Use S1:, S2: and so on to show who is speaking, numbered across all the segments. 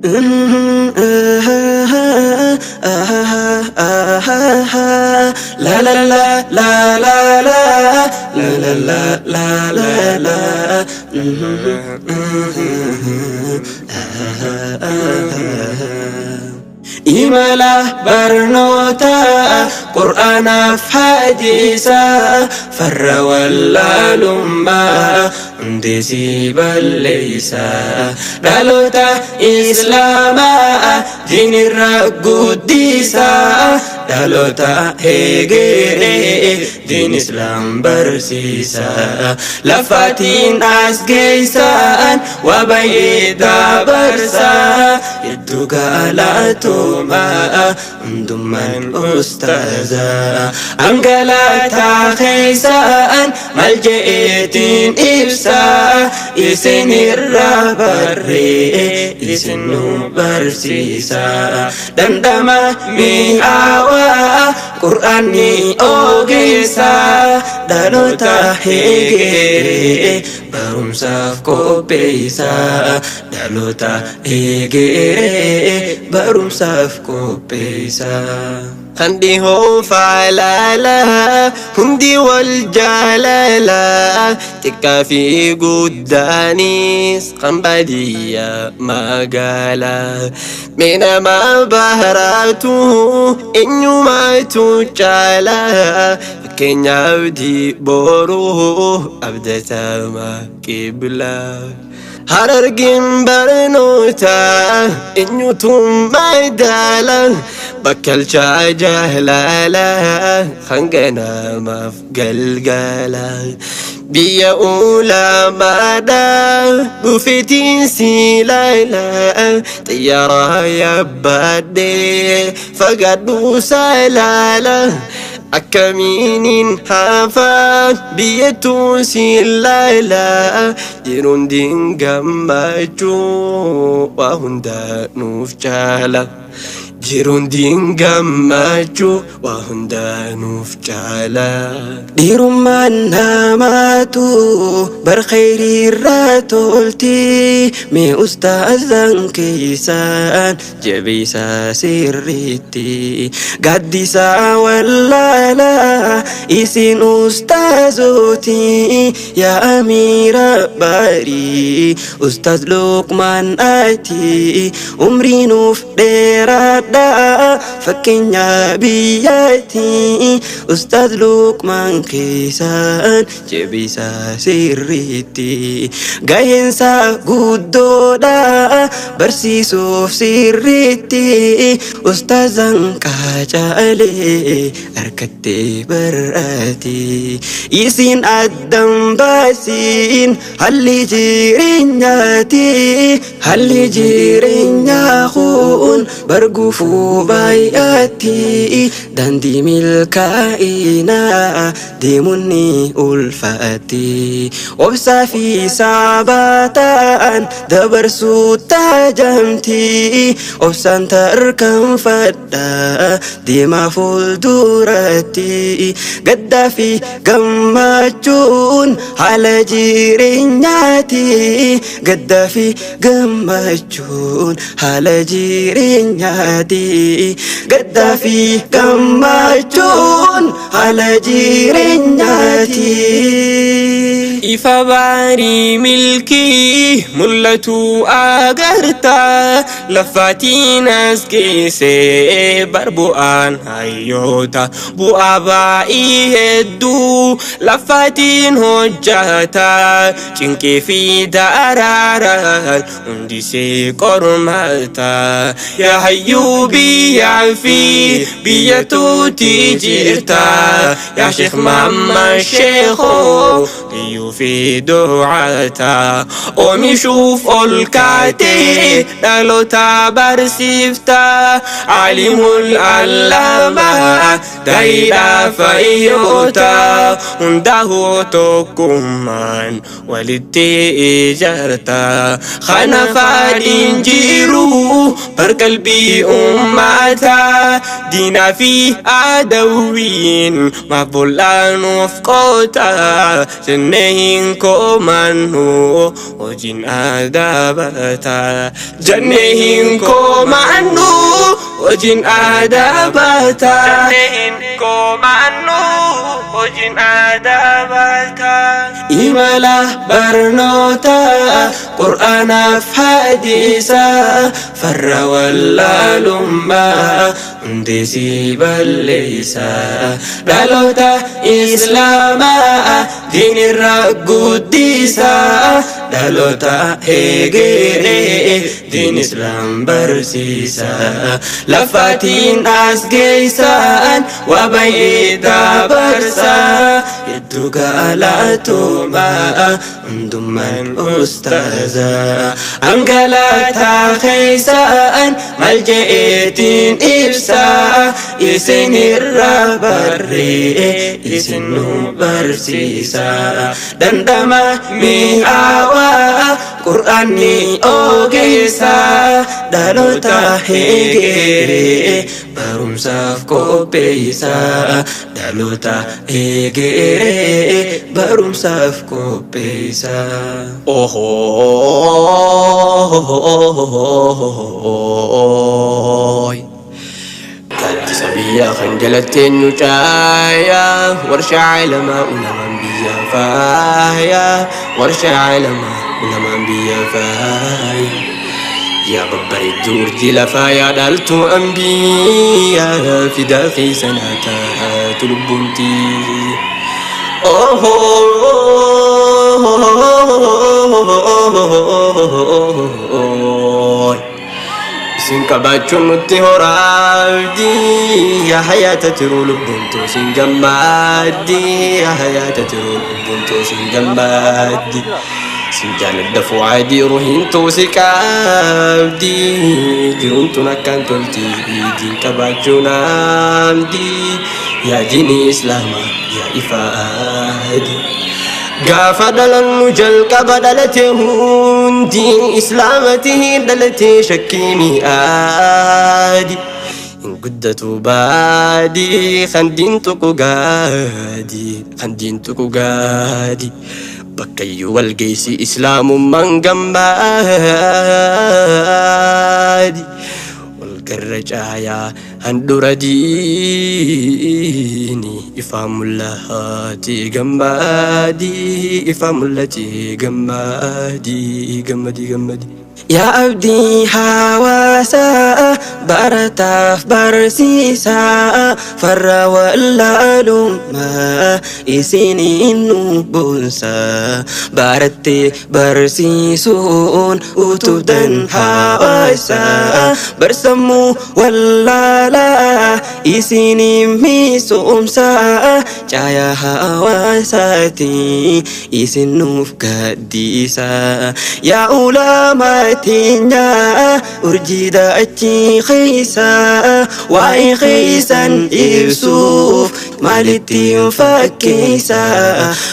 S1: La la la la la la la la la la la Imala barnootaa Qur'aanaaf hadiisaa farra wallaalummaa hundi si balleeysaa dhaloota islaamaa diinirra guddisaa dhaloota heegeree diin islaam barsiisaa lafaatiin as geeysaan waa baay'ee dabarsaa hedduu galatoomaa hundummaan ustaazaa angalataa keeysaan maal je'eetiin ibsaa isin irraa barree isin nu barsiisaa dhandhama mi'aawaa qur'aanni ogeessaa dhaloota heegeree barumsaaf qopheessaa dhaloota heegeree barumsaaf qopheessaa.
S2: Kan dhihoo faalala hundi wal jaalala xiqqaa fi guddaanis kan baadiyyaa magaalaa mee nama baaraatu eenyumaatu caala fakkeenyaaf diboruu abdatama qiblaa. Harargeen barnoota eenyutu madaala bakkalchaa jaalala hanga namaaf galgala. Biyya ulamaadha dhufeetiin si ilaala xiyyaara yaabbaadhee fagaadhu salaala. Akkamiinin hafaan biyyattuu si ilaala jiruun gammachuu waa hunda nuuf caala. Jiruun gammachuu waa hunda nuuf caala.
S1: Dhiirummaan namaatu bar khayriirraa tolti mee ustaazaan keessaan jabeessaa sirriitti gaaddisaa wallaalaa isin ustaazooti yaa amiira baarii ustaaz Luqmaan ati umrii nuuf dheeraadha fakkeenya biyyaatti ustaaz Luqmaan keessaan jabeessaa sirriitti gaheensaa guddoodha barsiisuuf sirriitti ustaazaan qaacalee harkattee bar'aati isin addan baasiin halli jireenyaati halli jireenyaa kun bargufuu baay'aatti daandii milkaa'inaa deemuun ni ulfaatti obsaa fi saabataan dabarsuu taajamti obsaan tarkaanfadha deemaa fuulduratti gaddaa fi gammachuun haala jireenyaati gaddaa fi gammachuun haala jireenyaati gaddaa fi gammachuun haala jireenyaati.
S2: Ifa baarii milkii mul'atu agarta lafaatiin as geessee bar bu'aan hayyoota bu'aa baa'ii hedduu lafaatiin hojjata cinqii fi daraaraan hundisee qormaata yaa hayyuu biyyaa fi biyya tuuti jirta yaa sheekh Maammaa Sheekoo biyyuu fi du'aata oomishuuf ol kaatee dhaloota barsiifta alimul allaamaa daayidhaa fayyoota hundaa'uu tokkummaan walitti ijaarta kana faadhiin jiru. Bar qalbii ummataa diinaa fi adawwiin maaf bollaanuuf qoota jennee hin komannu hojiin adabata jennee hin komannu hojiin adabata jennee hin komannu hojiin adabata. Imala barnoota qur'aanaaf hadiisa farra wallaalummaa hundee balleessa dhaloota islaamaa diinirra guddisa dhaloota hegeree diin islaam barsiisa lafaatiin as geessan waa baay'ee dabarsa hedduu galatoomaa hundummaan ustaaza angalataa keessan maal je'eetiin ibsa isin irraa barree isin nu barsiisa dandama mi'aawaa qur'aanni ogeessa dhaloota hegeree barumsaaf qopheessa dhaloota hegeree barumsaaf qopheessa. Ohooy. Gaaddisa biyyaa kan jalatti eenyu caayaa warshaa ilamaa ulamaan biyyaa faayaa warshaa ilamaa ulamaan biyyaa faaya. Yaa babbareedduu urjii lafaa yaa dhaaltuu ambiyyaa fidaa keessa naa taatu lubbuuntii. Ohooy. Isin qabaachuun nutti horaabdii yaa hayaata tiruu lubbuun toosin gammaaddi yaa hayaata tiruu lubbuun toosin gammaaddi. Sin jaaladha fu'aadii ruhiin toosi qabdi jiruun tun akkaan tolti diin qabaachuun amdi yaa diinii islaamaa yaa ifaadi. Gaafa dhalannu jalqaba dhalate hundi islaamati dhalate shakkii mi'aadi. Hin guddatu baadi kan diin tuqu gaadi kan diin tuqu gaadi. Bakkayyuu wal geessi islaamummaan gammaadi. Wal garra caayaa handhuura diini ifaa mul'ati gammaadi ifaa mul'ati gammaadi gammadi gammadi. Yaa abdii hawaasaa barataaf barsiisaa farra wallaalummaa isiniin nu boonsaa barattee barsiisuun utubdan hawaasaa barsammuu wallaalaa isiniin misoomsaa caayaa hawaasaati isin nuuf gaddiisaa yaa ulamaa teenya urjii dachii keessa waa'ee keessan ibsuuf maalittiin fakkeessa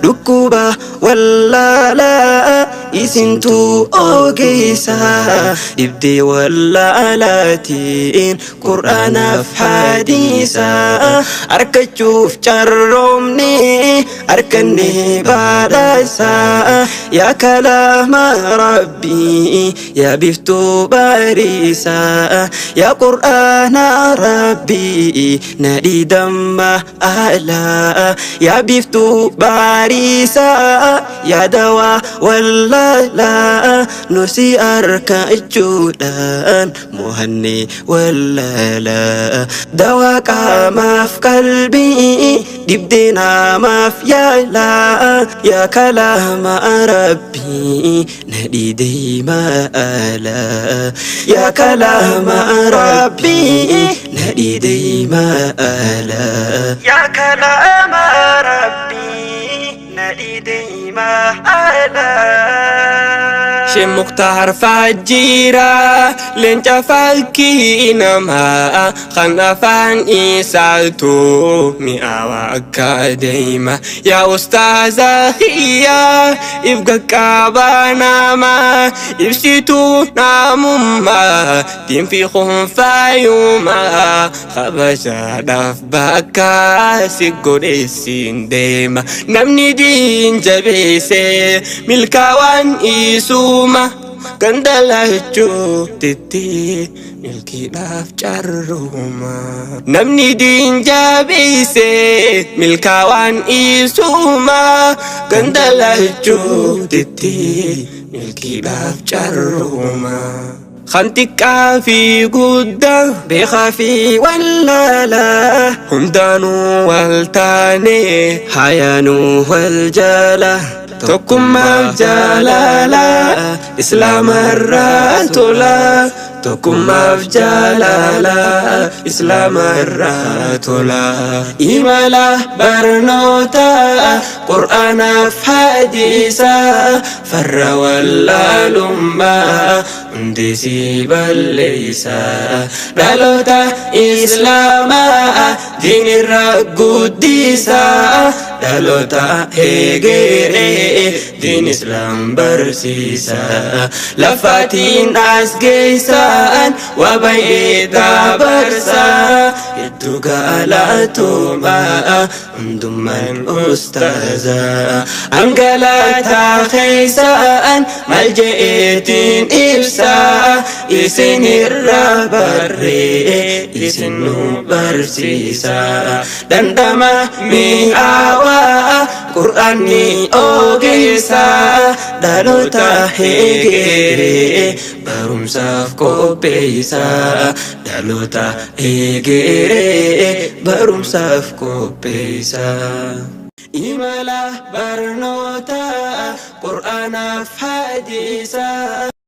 S2: dhukkuba wallaalaa isintu ogeessa dhibdee wallaalaatiin qur'aanaaf hadiisa argachuuf carroomne arganne badhaasa yaa kalaama rabbii yaa biftuu bariisa yaa qur'aana rabbii nadhii damma alaa yaa biftuu bariisa yaa dawaa wallaalaa nu si argachuudhaan mohanne wallaalaa dawaa qaamaaf qalbii dhibdee namaaf yaalaa yaa kalaama rabbii nadhii deemaa alaa yaa kalaama rabbii nadhii deemaa alaa yaa kalaama rabbii nadhii deemaa alaa. Hussein Muktaar Fajjiira leenca fakkii namaa kan afaan isaatu mi'aawa akka deema. Yaa ustaaza kiyya, if qaqqabaa namaa, ibsituu namummaa, diinfi kun faayumaa, kabajaadhaaf bakka si godheessin deema. Namni diin jabeesse milkaawaan isuma gandalachuutitti milkiidhaaf carruuma. Namni diin jabeesse milkaawaan isuma gandalachuutitti milkiidhaaf carruuma. Kan xiqqaa fi guddaa,
S1: beekaa fi wallaalaa,
S2: hundaanuu wal taane,
S1: hayaanuu wal jala,
S2: tokkummaaf jaalala islaamarraa tola, tokkummaaf jaalala islaamarraa tola. Imala barnoota qur'aanaaf hadiisa, farra wallaalummaa hundisii balleeysa. Dhaloota islaamaa diinirra guddisa, dhaloota hegeree diin islaam barsiisa. Lafaatiin as geessaan waa baay'ee dabarsa, hedduu galatooma hundummaan ustaaza. Angalataa keessaan maal je'eetiin ibsa, isin irraa barree isin nu barsiisa. Dhandhama mi'aawaa qur'aanni ogeessa, dhaloota hegeree barumsaaf qopheessa, dhaloota hegeree barumsaaf qopheessa. Imala barnoota qur'aanaaf hadiisa.